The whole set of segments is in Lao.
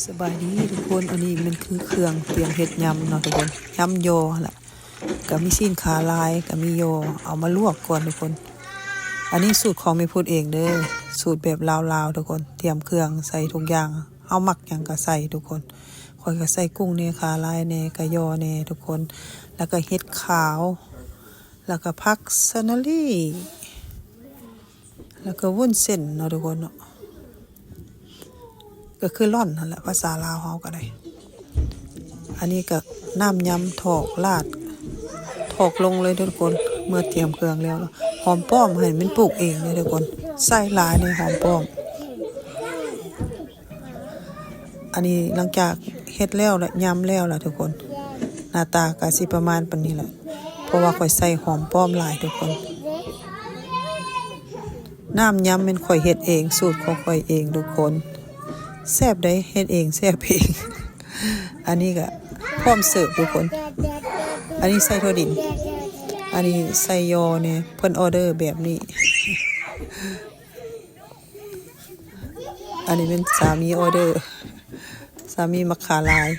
ສະບາຍດີທຸກຄົນ ອັນນີ້ແມ່ນຄືເຄື່ອງຕຽມເຮັດຍຳເນາະທຸກຄົນ ຍຳຍໍຫັ້ນລະ ກະມີຊີ້ນຂາລາຍ ກະມີຍໍ ເອົາມາລວກກ່ອນທຸກຄົນ. ອັນນີ້ສູດຂອງແມ່ພຸດເອງເດີ ສູດແບບລາວໆທຸກຄົນ ຕຽມເຄື່ອງໃສ່ທຸກຢ່າງ ເຮົາມັກຫຍັງກະໃສ່ທຸກຄົນ. ຂ້ອຍກະໃສ່ກຸ້ງແດ່ ຂາລາຍແດ່ ກະຍໍແດ່ທຸກຄົນ ແລ້ວກະເຫັດຂາວ ແລ້ວກະຜັກສະເນີຣີ ແລ້ວກະວຸ້ນເສັ້ນເນາະທຸກຄົນເນາະ ກະຄືລ່ອນຫັ້ນແຫຼະ ພາສາລາວເຮົາກະໄດ້. ອັນນີ້ກະນ້ຳຍຳຖອກລາດ ຖອກລົງເລີຍເດີທຸກຄົນ ເມື່ອຕຽມເຄື່ອງແລ້ວ. ຫອມປ້ອມຫັ້ນແມ່ນປູກເອງເດີທຸກຄົນ ໃສ່ຫຼາຍໃນຫອມປ້ອມ. ອັນນີ້ຫຼັງຈາກເຮັດແລ້ວລະ ຍຳແລ້ວລະທຸກຄົນ ໜ້າຕາກະຊິປະມານປານນີ້ລະ ເພາະວ່າຂ້ອຍໃສ່ຫອມປ້ອມຫຼາຍທຸກຄົນ. ນ້ຳຍຳແມ່ນຂ້ອຍເຮັດເອງ ສູດຂອງຂ້ອຍເອງທຸກຄົນ ແຊບໃດ໋ ເຮັດເອງແຊບເອງ. ອັນນີ້ກະພ້ອມເສີບທຸກຄົນ ອັນນີ້ໃສ່ຖົ່ວດິນ ອັນນີ້ໃສ່ຍໍແດ່ ເພິ່ນອໍເດີແບບນີ້. ອັນນີ້ແມ່ນສາມີອໍເດີ ສາມີມັກຂາລາຍ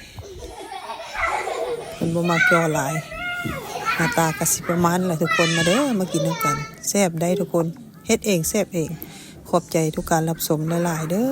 ເພິ່ນບໍ່ມັກຍໍຫຼາຍ. ໜ້າຕາກະຊິປະມານລະທຸກຄົນ ມາເດີ ມາກິນນຳກັນ ແຊບໃດ໋ທຸກຄົນ ເຮັດເອງແຊບເອງ. ຂອບໃຈທຸກການຮັບຊົມຫຼາຍໆເດີ.